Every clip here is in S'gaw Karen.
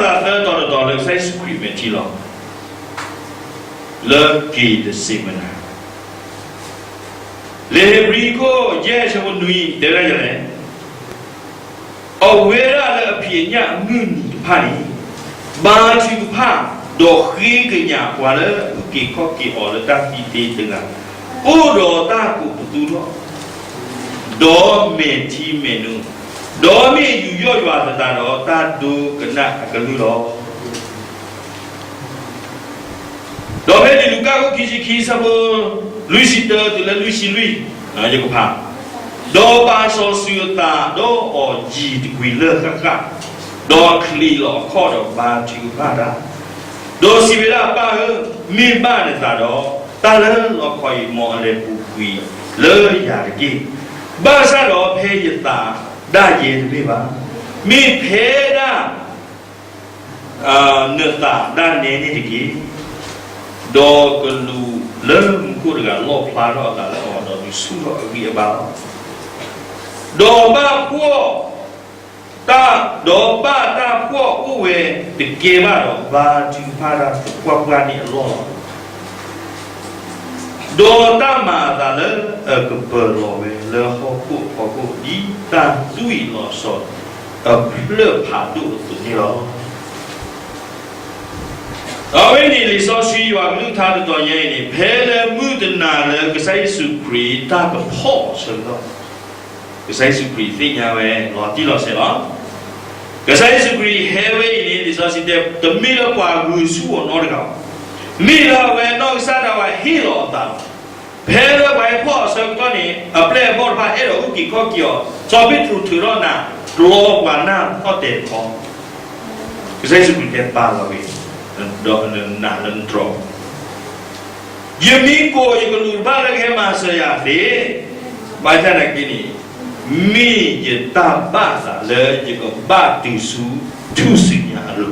သးသၢတီၤတတီၤလၢကစၢ်ယ့ၣ်ၡူးခရံာ်မဲာ်ထံလီၤ. လၢက့ၤတစ့းမနၤ, လံာ်ဧ့ၤဘြံၤခိၣ်ယဲၢ်ဆၢဖိနွံ တဲဝဲဒၣ်ဒ်လဲၣ်. အဝဲဒၣ်လၢအဖံးအညၣ်အမုၢ်နံၤတဖၣ်န့ၣ် ဘါထုကဖၣ်, ဒီးဃ့ကညးပှၤလၢအအုၣ်က့ၤခီၣ်က့ၤအီၤလၢတၢ်သံသ့တဂၤ, အိၣ်ဒီးတၢ်ကိးပသူထီၣ်, ဒီးမဲာ်ထံမဲာ်နိ, ဒီးမ့ၢ်ယူးယီၣ်ယွၤသတးဒီးတၢ်ဒိကနၣ်အကလုၢ်လီၤ. ဒီးဖဲလံာ်လူၤကၣ်ခိၣ်ခံဆံခံဆၢဖိ လွံၢ်ဆံတၢတုၤလၢလွံၢ်ဆံလွံၢ်, ယကဖး, ဒီးပာ်စီဆှံအသးဒီးအီၤယံၤတကွံာ်လၢဃၣ်ဃၣ်, ဒီးချံးလီၤအခီၣ်ဒီးဘါထုကဖၣ်တၢ်, ဒီးစံးဝဲဒၣ်, ပၢ်ဧၢ, မ့ၢ်ဘၣ်နသးဒီး, တၢ်လၢလီခီအံၤမ်အလဲၤပူၤကွံာ်လၢယၤတက့ၢ်. ဘၣ်ဆၣ်ဒီးဖဲယသးဒၣ်ယဲတမ့ၢ်ဘၣ်, မ့ၢ်ဖဲဒၣ် နသးဒၣ်နဲန့ၣ်တက့ၢ်. ဒီးကလူးလၢမူခိၣ်တဂၤလီၣ်ဖျါထီၣ်အသးလၢအီၤ, ဒီးဒုးဆူၣ်ထီၣ်အဂံၢ်အဘါလီၤ. ဒီးဘၣ်ဖှီၣ်တၢ်, ဒီးဘၣ်တၢ်ဖှီၣ်အိၣ်ဝဲတကဲဘၣ်ဒီး ဘါထုကဖၣ်တၢ်သပှၢ်ပှၢ်န့ၣ်အလီၢ်လီၤ. ဒီးတၢ်မၤအသးလၢအကပၢၤလီၤဝဲလၢဟီၣ်ခိၣ်အဖီခိၣ် ဒ်တၢ်သွံၣ်လီၤစီၤအဖျၢၣ်ဖးဒိၣ်အသိးန့ၣ်လီၤ. အဝဲန့ၣ်လံာ်စီဆှံယွၤကလုၢ်ကထါတတီၤညါအံၤန့ၣ် ဖဲလၢမုၢ်တနၤလၢကစၢ်ယ့ၣ်ၡူးခရံာ်တၢ်ကဖီၣ်အဆၢကတီၢ်, ကစၢ်ယ့ၣ်ၡူးခရံာ်သ့ၣ်ညါဝဲလီၤတံၢ်လီၤဆဲးလီၤ. ကစၢ်ယ့ၣ်ၡူးခရံာ်ဟဲဝဲအံၤန့ၣ် လံာ်စီဆှံတဲ တမ့ၢ်လၢပှၤဂုာ်ဆူၣ်အီၤနီတဂၤဘၣ်, မ့ၢ်လၢအဝဲနီၢ်ကစၢ်ဒၣ်ဝဲဟ့ၣ်လီၤအသးလီၤ. ဖဲလၢပှၤဟဲဖီၣ်အဆၢကတီၢ်န့ၣ် အပျဲၢ်အဘီၣ်တဖၣ်အဲၣ်ဒိးအုၣ်က့ၤခီၣ်က့ၤအီၤ, စီၤပ့းတရူးထုးထီၣ်နၤ, ပျီပှၤနၢ်ထီၣ်တဲာ်တခီ, ကစၢ်ယ့ၣ်ၡူးခရံာ်တဲပာ်လီၤဝဲ, ဒီးနနာ်လၢနတြီ ယမ့ၢ်ကိးယကလူးတဖၣ်လၢကဟဲမၤစၢၤယၤသ့, ဘၣ်ဆၣ်သနာ်က့န့ၣ်, မ့ၢ်ယတၢ်ဘၣ်သးလၢယကဘၣ်တုၤဆူထူၣ်စုညါအလိၤ,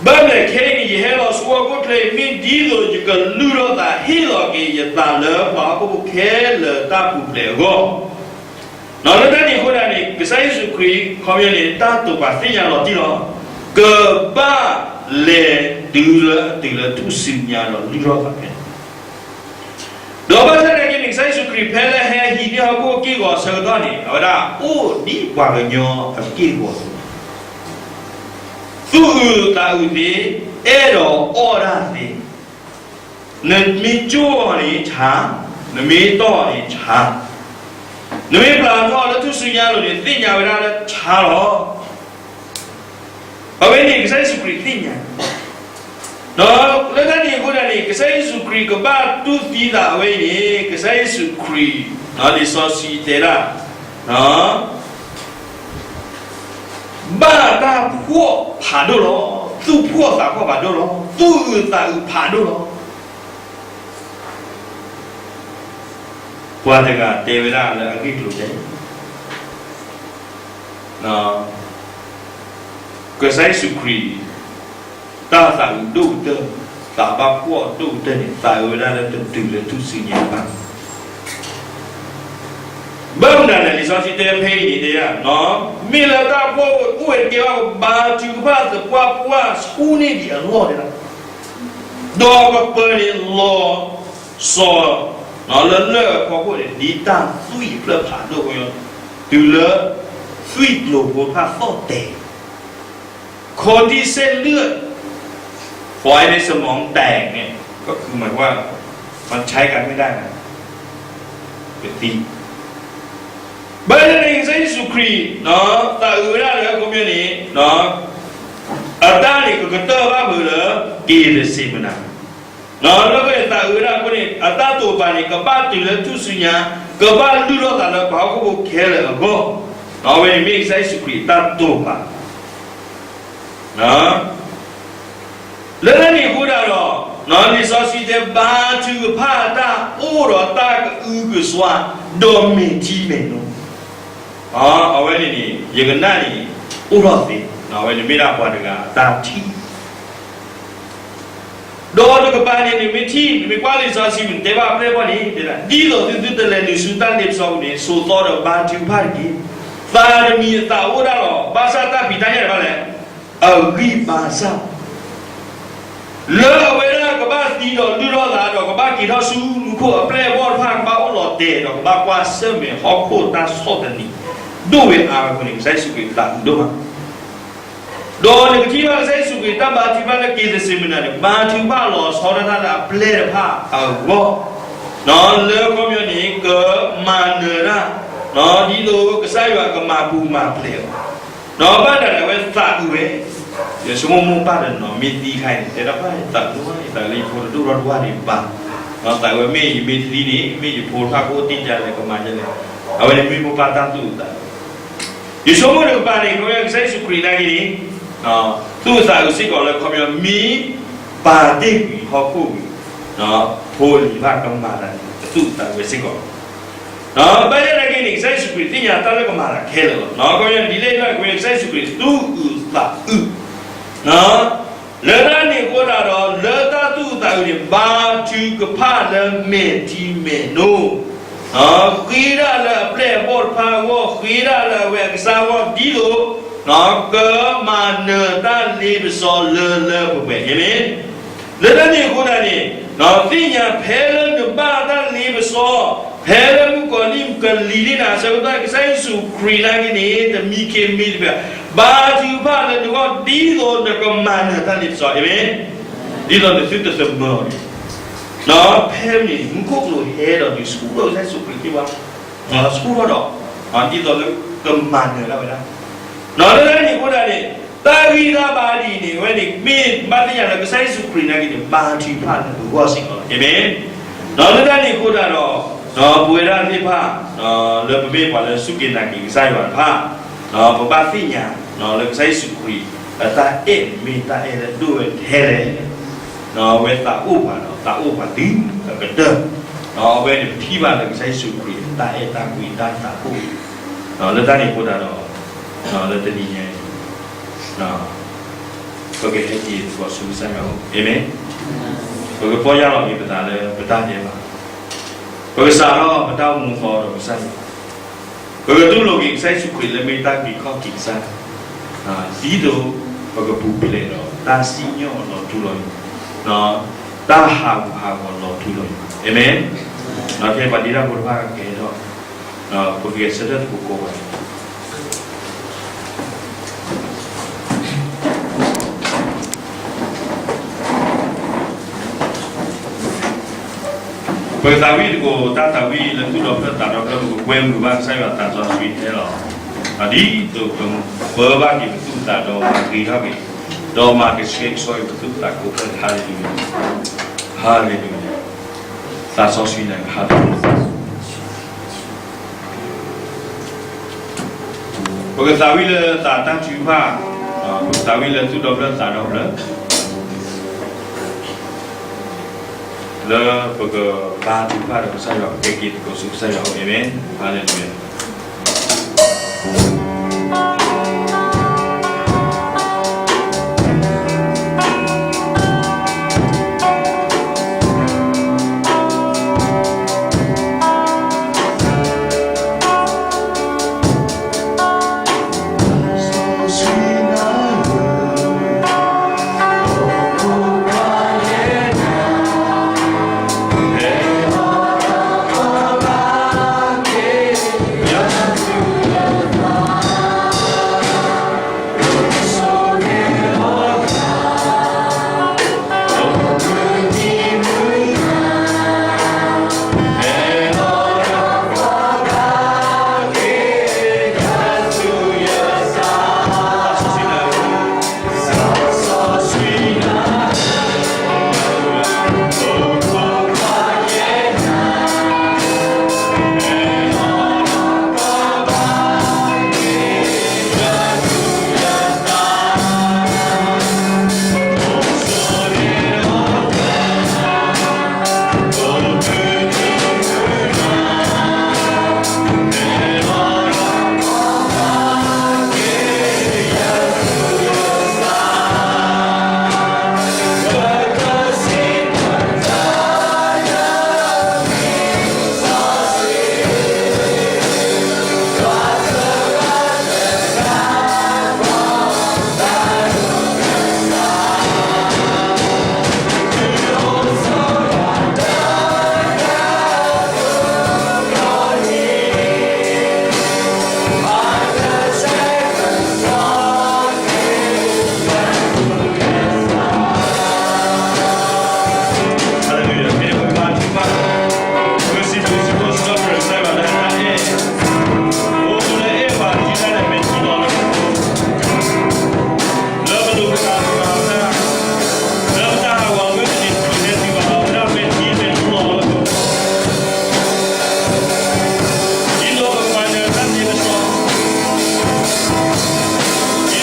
ဘၣ်မနုၤလဲၣ် ခဲအံၤန့ၣ် ယဟဲလီၤဆူဟီၣ်ခိၣ်ချၢအံၤ မ့ၢ်ဒ်သိးယကလုၢ်ထီၣ်သးဟ့ၣ်လီၤက့ၤယသးလၢပှၤဟီၣ်ခိၣ်ဖိခဲလၢာ်တၢ်ပူၤဖျဲးအဂီၢ် လၢတၢ်န့ၣ်အဃိသတးန့ၣ် ကစၢ်ယ့ၣ်ၡူးခရံာ် ခီပညီန့ၣ် တၢ်တိာ်ပာ်သ့ၣ်ညါလီၤတံၢ်လီၤ, ကဘၣ်လဲၤတုၤလၢအတုၤလၢထူၣ်စုညါဒီးလုၢ်ထီၣ်သးဖဲန့ၣ်, ဒီးဘၣ်ဆၣ်သနာ်က့န့ၣ် ကစၢ်ယ့ၣ်ၡူးခရံာ်ဖဲလၢဟဲဟံးန့ၢ်ဟီၣ်ခိၣ်အက့ၢ်အဂီၤအဆၢကတီၢ်န့ၣ် အဝဲဒၣ်အိၣ်ဒ်ပှၤကညီအက့ၢ်အဂီၤအသိး သူၣ်အုးသးအုးသ့, အဲၣ်ဒိးအီၣ်ဒၣ်သ့, နမ့ၢ်ကၠိၣ်အီၤန့ၣ်ဆါ, နမ့ၢ်တီၢ်အီၤန့ၣ်ဆါ, နမ့ၢ်ပျၢ်ထီၣ်အီၤလၢထူၣ်စုညါအလိၤန့ၣ် သ့ၣ်ညါဝဲဒၣ်လၢဆါလီၤ. အဝဲန့ၣ်ကစၢ်ယ့ၣ်ၡူးခရံာ်သ့ၣ်ညါ လၢတၢ်န့ၣ်အဃိသတးန့ၣ် ကစၢ်ယ့ၣ်ၡူးခရံာ်ကဘၣ်တူၢ်သံသးအဝဲအံၤန့ၣ် ကစၢ်ယ့ၣ်ၡူးခရံာ် လံာ်စီဆှံတဲဒၣ် ဘၣ်တၢ်ဖှီၣ်ဖးဒိၣ်လီၤ. သူၣ်ဖှီၣ်သးဖှီၣ်ဖးဒိၣ်လီၤ. သူၣ်အုးသးအုးဖးဒိၣ်လီၤ. ပှၤတဂၤတဲဝဲဒၣ်လၢအဂ့ၢ်ကျိၤန့ၣ် ကစၢ်ယ့ၣ်ၡူးခရံာ် တၢ်သးအုးဒိၣ်ကတၢၢ်, သးဘၣ်ဖှီၣ်ဒိၣ်ကတၢၢ်န့ၣ် သးအုးဝဲဒၣ်လၢတတုၤလၢထူၣ်စုညါဘၣ်. ဘၣ်မနုၤလဲၣ် လံာ်စီဆှံတဲဖဲအံၤန့ၣ်တဲဒၣ် မ့ၢ်လၢတၢ်ဖှီၣ်အိၣ်ဝဲတကဲဘၣ် ကဘါထုကဖၣ်သပှၢ်ပှၢ်ဆူန့ၢ်ဒံးအလီၢ်န့ၣ်လီၤ. ဒီးကပၢၤန့ၣ်လီၤစီၤ လၢလၢၢ်အဖီခိၣ်န့ၣ် ဒ်တၢ်သွံၣ်အဖျၢၣ်ဖးဒိၣ်အသိး, တုၤလၢသွံၣ်ကျိၤဖိတဖၣ်သီၣ်တဲာ် คนที่เส้นเลือดฝอยในสมองแตกเนี่ย ก็คือหมายว่ามันใช้การไม่ได้นะ ပသံ ဘၣ်ဆၣ်န့ၣ် ကစၢ်ယ့ၣ်ၡူးခရံာ် သးအုးဝဲဒၣ်လၢအခိၣ်မ့ၢ်န့ၣ် အတၢ်န့ၣ်ကကတၢၢ်ဘၣ်မုာ်လၢ က့ၤတစ့းမနၤ လၢကသးအုးဝဲဒၣ်အဃိန့ၣ် အတၢ်တိာ်ပာ်န့ၣ် ကဘၣ်တုၤလၢထူၣ်စုညါ, ကဘၣ်လုၢ်ထီၣ်သးလၢပှၤဟီၣ်ခိၣ်ဖိခဲလၢာ်အဂီၢ်, အဝဲန့ၣ်မ့ၢ်ကစၢ်ယ့ၣ်ၡူးခရံာ်အတၢ်တိာ်ပာ် လၢတၢ်န့ၣ်အဃိဒၣ်ဒီး လံာ်စီဆှံတဲ ဘါထုကဖၣ်တၢ်အိၣ်ဒီးတၢ်ကအုကစွါ ဒီးမဲာ်ထံမဲာ်နိ, အဝဲန့ၣ်န့ၣ် ယကနၣ်န့ၣ် အိၣ်ထီၣ်သ့, အဝဲန့ၣ်မ့ၢ်ဒၣ်ပှၤတဂၤအတၢ်ထံၣ် ဒီးတကပၤန့ၣ် နမ့ၢ်ထံၣ် နမ့ၢ်ကွၢ်လံာ်စီဆှံန့ၣ် တဲဘၣ်အပျဲၢ်အဘီၣ်န့ၣ် တဲဒၣ် ဒ်သိးသုသုတလဲၤနုာ်ဆူတၢ်လ့ပစီပူၤန့ၣ် ဆိးသီဒီးဘါထုကဖၣ်တက့ၢ်. သးတမံၤအသးအိၣ်ဒၣ်လီၤ. ဘၣ်ဆၣ်တၢ်ဖံးတၢ်ညၣ်န့ၣ်ဘၣ်လဲၣ် အဂံၢ်ဘါစၢ် လၢအဝဲဒၣ်ကဘၣ်သံဒီးလုၢ်ထီၣ်သးဒီးကဘၣ်က့ၤထီၣ်ဆူမူခိၣ်အပျဲၢ်အဘီၣ်တဖၣ် ကဘၣ်အိၣ်လီၤတဲာ်ဒီးကဘၣ်ကွၢ်ဆၢၣ်မဲာ်ဟီၣ်ခိၣ်တၢ်ဆီၣ်သနံး ဒိၣ်ဝဲအါအဃိန့ၣ် ကစၢ်ယ့ၣ်ၡူးခရံာ်သးဒိၣ်မး ဒီးနကထံၣ်ဘၣ်ကစၢ်ယ့ၣ်ၡူးခရံာ်တၢ်ဘါထုကဖၣ်လၢက့ၤသစ့မနၤန့ၣ် ဘါထုကဖၣ်လီၤဆီဒၣ်တၢ်လၢအပျဲၢ်တဖၣ်အဂီၢ် လၢခီပညီန့ၣ် ကမၤနၢၤတၢ် ဒ်သိးကစၢ်ယွၤကမၤပူၤမၤဖျဲးအီၤ ဒီးဘၣ်ဒၣ်လၢအဝဲသးအုးဝဲ ယဆိကမိၣ်မိၢ်ပၢ်ဒီးနီၤ မ့ၢ်သံခါအံၤန့ၣ် တဲဒၣ်ပၢ် ယသးအုးလီၤ ယသးအုးလၢယဖိတဒိၣ်ထီၣ်တဝၢ်ဒံးဘၣ် သးအုးဝဲ မ့ၢ်ယမ့ၢ်သံန့ၣ် မ့ၢ်ယဖိတဖၣ်ကအိၣ်တ့ၢ်ကလဲၣ် ကမၤဒ်လဲၣ် အဝဲန့ၣ်မ့ၢ်မိၢ်ပၢ်တၢ်သူၣ်အုးသးအုး ယဆိကမိၣ်တကပၤန့ၣ် ခီပညီကစၢ်ယ့ၣ်ၡူးခရံာ်နာ်က့န့ၣ် သူၣ်အုးသးအုးစ့ၢ်ကီးလၢခီပညီမ့ၢ်ပာ်တ့ၢ်ကွံာ်ဟီၣ်ခိၣ်ဝံၤ ဖိလံၤဘၣ်ကမၤတၢ်န့ၣ် သူၣ်အုးသးအုးဝဲစ့ၢ်ကီးလီၤ ဘၣ်ဆၣ်သနာ်က့န့ၣ် ကစၢ်ယ့ၣ်ၡူးခရံာ်သ့ၣ်ညါတၢ်လၢကမၤတၢ်ခဲလၢာ်လီၤ. ခီပညီဒ်လဲၣ်ဒ်လဲၣ် ခီပညီကစၢ်ယ့ၣ်ၡူးခရံာ်သူၣ်အုးသးအုး လၢတၢ်န့ၣ်အဃိသတးဒီး လၢတၢ်သူၣ်အုးသးအုးန့ၣ် ဘါထုကဖၣ်လၢမဲာ်ထံမဲာ်နိ ဃ့တၢ်လၢအပျဲၢ်အဘီၣ်တဖၣ်အဂီၢ် ဃ့တၢ်လၢအဝဲအကစၢ်အဂီၢ် ဒ်သိး ကမၤနၢၤတၢ်လ့ပစီလၢလၢပှဲၤပှဲၤ အၤမ့ၣ် လၢတၢ်န့ၣ်အဃိသတးန့ၣ် သ့ၣ်ညါဖဲလၢနဘၣ်တၢ်လ့ပစီ ဖဲလၢမုၣ်ကီၤလံၢ်ကလံၤန့ၣ် အဆၢကတီၢ် ကစၢ်ယ့ၣ်ၡူးခရံာ်နာ်က့န့ၣ် တမံခ့မံတဖျၢၣ် ဘါထုကဖၣ်လၢနဂီၢ် ဒ်သိးနကမၤနၢၤတၢ်လ့ပစီ အၤမ့ၣ် ဒ်သိးနသုတသမၢအီၤန့ၣ် ဖဲန့ၣ် မူခိၣ်ကလူးဟဲဒီးဒုးဆူၣ်ထီၣ်ကစၢ်ယ့ၣ်ၡူးခရံာ်သ့ၣ်ဘၣ် ဆူၣ်ထီၣ်ဒီး ဒ်သိးလၢကမၤနၢၤဒၣ်ဝဲဒၣ် လၢတၢ်န့ၣ်အဃိသတးန့ၣ် တၢ်ဂံၢ်တၢ်ဘါဒ်အံၤန့ၣ် အဝဲန့ၣ် မ့ၢ်ဘၣ်သ့ၣ်ညါလၢကစၢ်ယ့ၣ်ၡူးခရံာ်နာ်က့န့ၣ် ဘါထုကဖၣ်လၢပဂီၢ်စ့ၢ်ကီးလီၤ အၤမ့ၣ် လၢတၢ်န့ၣ်အဃိသတးဒီး ပဝဲဒၣ်သ့ၣ်တဖၣ် လၢပမ့ၢ်ပှၤလၢစူၢ်က့ၤနာ်က့ၤကစၢ်ယွၤတဖၣ် ပဘၣ်သ့ၣ်ညါ လၢကစၢ်ယ့ၣ်ၡူးခရံာ် အတၢ်အဲၣ်န့ၣ်မ့ၢ်တၢ်အဲၣ်လၢဒိၣ်ဝဲထဲလဲၣ် အဝဲသးအိၣ်ပှၤဒီးသးအိၣ်ပှၤတုၤအကတၢၢ် အဝဲန့ၣ်ပထံၣ်ဘၣ်လၢကစၢ်ယ့ၣ်ၡူးခရံာ်အတၢ်အဲၣ်တၢ်ကွံတၢ်သးအိၣ် လၢတၢ်န့ၣ်အဃိသတးဒီး လၢတနံၤညါအံၤ ပကဟဲက့ၤသကိးဆူကစၢ်ယွၤအအိၣ် အၤမ့ၣ် ပကပီၢ်ယၢ်လီၤက့ၤပသးလၢပတၢ်ဒဲးဘး ပကစးထီၣ်ပတၢ်အိၣ်မူအသီဒီးကစၢ်ယွၤ ပကတူၢ်လိာ်က့ၤကစၢ်ယ့ၣ်ၡူးခရံာ်လၢမ့ၢ်တၢ်က့ၤခီၣ်က့ၤကစၢ် ဒ်သိးပကပူၤဖျဲးဒီးတၢ်စံၣ်ညီၣ်အလီၤထူလီၤယိာ် တၢ်ဟးဂူာ်ဟးဂီၤလီၤထူလီၤယိာ် အၤမ့ၣ် ဒီးခဲအံၤပှၤဒ့တၢ်ဖိတဖၣ်ကကဲထီၣ် ပကဂဲၤဆၢထၢၣ်သကိးကိးဂၤဒဲး ပကသးဝံၣ်သကိးတၢ်သးဝံၣ်လၢသူၣ်ဒီဖျၢၣ်သးဒီဖျၢၣ် ပကကွဲမုာ်ဘၣ်ကစၢ်ယွၤသးစီဆှံထဲလီၤ. ဒ်သိးပကပၢဘၣ်က့ၤပသူၣ်ပသးဒီး မၤဂ့ၤထီၣ်က့ၤ ဒီးမၤကဆှဲကဆှီက့ၤပသူၣ်ပသးကိးဖျၢၣ် ဟါလ့လူယၤ ဟါလ့လူယၤ သးစီဆှံန့ၣ် ဟါလ့လူယၤ ပကသးဝံၣ်လၢသးတၢ်ထုကဖၣ်, ပကသးဝံၣ်လၢသူၣ်ဒီဖျၢၣ်သးဒီဖျၢၣ်, လၢပကဘါထုကဖၣ်ဒီးကစၢ်ယွၤ ပကက့ၤသကိးဆူကစၢ်ယွၤအအိၣ်, အၤမ့ၣ်, ဟါလ့လူယၤ.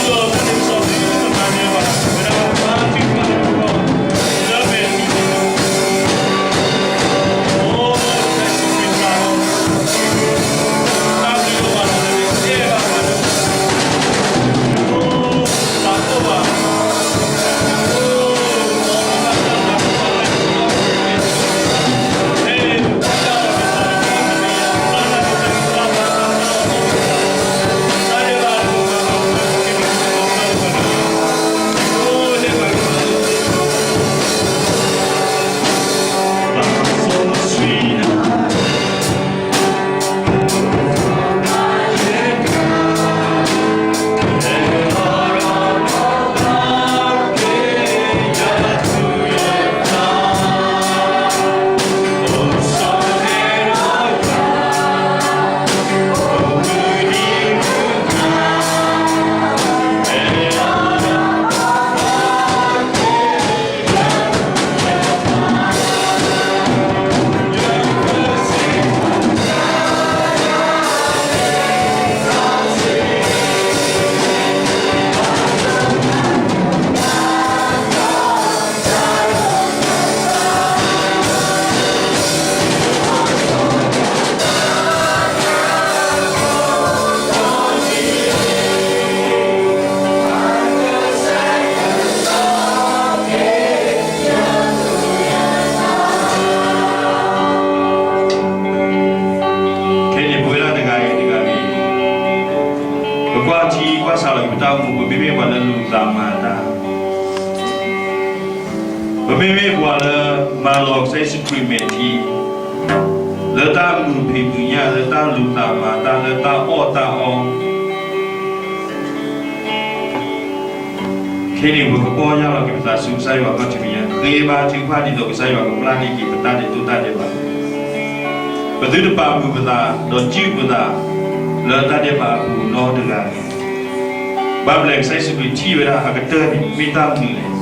ခဲအံၤပဝဲဒၣ်တဂၤအံၤတဂၤအံၤ, ပကွၢ်ထံကွၢ်ဆးလီၤက့ၤပတၢ်အိၣ်မူ, ပမ့မ့ၢ်ပှၤလၢလူၤသးမၤတၢ်, ပမ့မ့ၢ်ပှၤလၢမၤလီၤကစၢ်ယ့ၣ်ၡူးခရံာ်မဲာ်ထံ, လၢတၢ်မုာ်ဖံးမုာ်ညၣ်, လၢတၢ်လူၤသးမၤတၢ်, လၢတၢ်အီၣ်တၢ်အီ ခဲအံၤန့ၣ် ပကပီၢ်ယၢ်လီၤက့ၤပသးဆူကစၢ်ယွၤခီၣ်ထံးမဲာ်ညါ, ဃ့ဘါထုကဖၣ်ဒ်သိးကစၢ်ယွၤကပျၢ်န့ၢ်က့ၤပတၢ်ဒဲးတိၢ်တၢ်ဒဲးဘး, ပသုတပာ်မုာ်ပသး ဒီးစုၣ်ပသး လၢတၢ်ဒဲးဘးအပူၤနီတဂၤန့ၣ်, ဘၣ်မနုၤလဲၣ်, ကစၢ်ယ့ၣ်ၡူးခရံာ်ထံၣ်ဝဲဒၣ်အကတၢၢ်န့ၣ် မ့ၢ်တၢ်မနုၤလဲၣ်,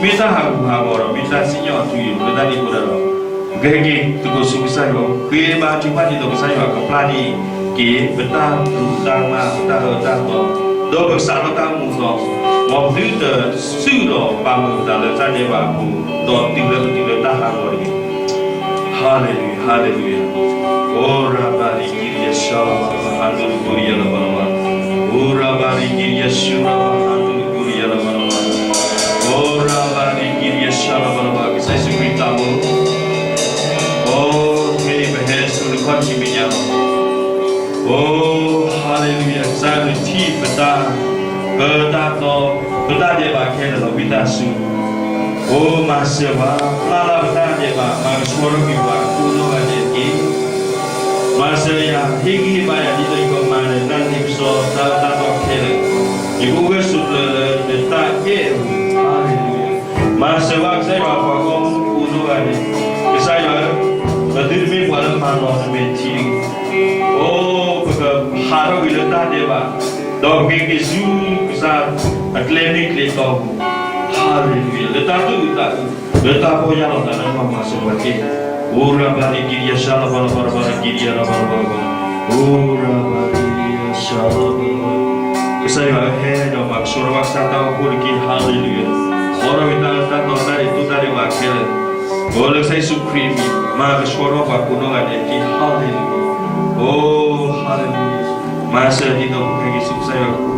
မ့ၢ်တၢ်ဟးဂူာ်ဟးဂီၤဒီး မ့ၢ်တၢ်စံၣ်ညီၣ်အထူအယိာ်လၢတၢ်န့ၣ်အဃိဒီး ပကဟဲက့ၤသကိးဆူကစၢ်ယွၤ, ဃ့ဘါထုကဖၣ်ဒ်သိးကစၢ်ယွၤကပျၢ်န့ၢ်က့ၤ ပတၢ်သူၣ်တၢ်မၤ ပတၢ်အၢတၢ်သီ, ဒီးပကစးထီၣ်တၢ်အိၣ်မူအသီ, မ်ပသုတစုၣ်ဒီးပာ်မုာ်ပသးလၢတၢ်ဒဲးဘးအပူၤ, ဒီးတုၤလၢပတုၤလၢတၢ်ဟးဂီၤတဂ့ၤ. Hallelujah, hallelujah. အိၣ်ရၤဘၤရံကံရံယၤရှါလီၤဘၣ်လီၤဘၣ် ဟးတူၣ်လူၤကိရံယၤလီၤဘၣ်လီၤဘၣ်, အိၣ်ရၤဘၤရံကံရံယၤရှူရၤဘၣ် ဟးတူၣ်လူၤကိရံယၤလီၤဘၣ်လီၤဘၣ်, အိၣ်ရၤဘၤရံကံရံယၤရှါလီၤဘၣ်လီၤဘၣ် ကစၢ်ယ့ၣ်ၡူးခရံာ်သးဘိ, အိၣ်ခဲအံၤပဟဲဆူနခီၣ်ထံးမဲာ်ညါလီၤ. အိၣ် hallelujah, ကစၢ်ယွၤနထံၣ်ပတၢ်, ပတၢ်သီ, ပတၢ်ဒဲးဘးခဲလၢာ်လီၤ ဝံသးစူၤ, အိၣ်မၤစၢၤပှၤ, ပျၢ်လၢပတၢ်ဒဲးဘး, မၤကဆှီထီၣ်ကွံာ်ပှၤကိးနီၢ်ဂၤဒဲးတက့ၢ်. မၤစၢၤယၤ, ဟ့ၣ်ဂံၢ်ဟ့ၣ်ဘါယၤ ဒ်သိးယကမၤနၢၤတၢ်သ့ပစီတၢ်အၢတၢ်သီခဲလၢာ်, ယကအိၣ်ဂၢၢ်ဆိးကျၢၤလၢနတၢ်အဲၣ်အပူၤ, hallelujah. မၤစၢၤဘၣ်ကစၢ်ယွၤပှၤဂီၢ်မုၢ်ကိးနီၢ်ဂၤဒဲး, ကစၢ်ယွၤဧၢ, ပသုတမ့ၢ်ပှၤလၢမၤလီၤနမဲာ်ထံတဂ့ၤ. အိၣ် ပကဟးထီၣ်ကွံာ်လၢတၢ်ဒဲးဘး, ဒီးပကက့ၤဆူကစၢ်အကျဲမ့ၢ်ကျဲတီပူၤ, hallelujah, လၢတၢ်သူၣ်အုးသးအုး, လၢတၢ်ပီၢ်ယၢ်လီၤသးလၢမၤမၤစၢၤပှၤတက့ၢ်. အိၣ်ရၤဘၤရံကံရံယၤရှါလီၤဘၣ်လီၤဘၣ် ရၤဘၤရံကံရံယၤလီၤဘၣ်လီၤဘၣ်လီၤဘၣ်, အိၣ်ရၤဘၤရံကံရံယၤရှါလီၤဘၣ်လီၤဘၣ်, ကစၢ်ယွၤဧၢ ဟဲဒီးမၤကဆှီထီၣ်ဘၣ်ကစၢ်တၢ်အိၣ်ဖှိၣ်တက့ၢ်, hallelujah. အိၣ်ထီၣ်ဝံၤတၢ်အၢတၢ်သီတၢ်ဒဲးတိၢ်တၢ်ဒဲးဘးခဲလၢာ်, အိၣ်လၢကစၢ်ယ့ၣ်ၡူးခရံာ်အမံၤ မၤကဆှီထီၣ်ပှၤကိးနီၢ်ဂၤဒဲးတက့ၢ်, hallelujah. အိၣ် hallelujah. မၤစၢၤဒ်သိးပကဟဲက့ၤဆူကစၢ်ယွၤ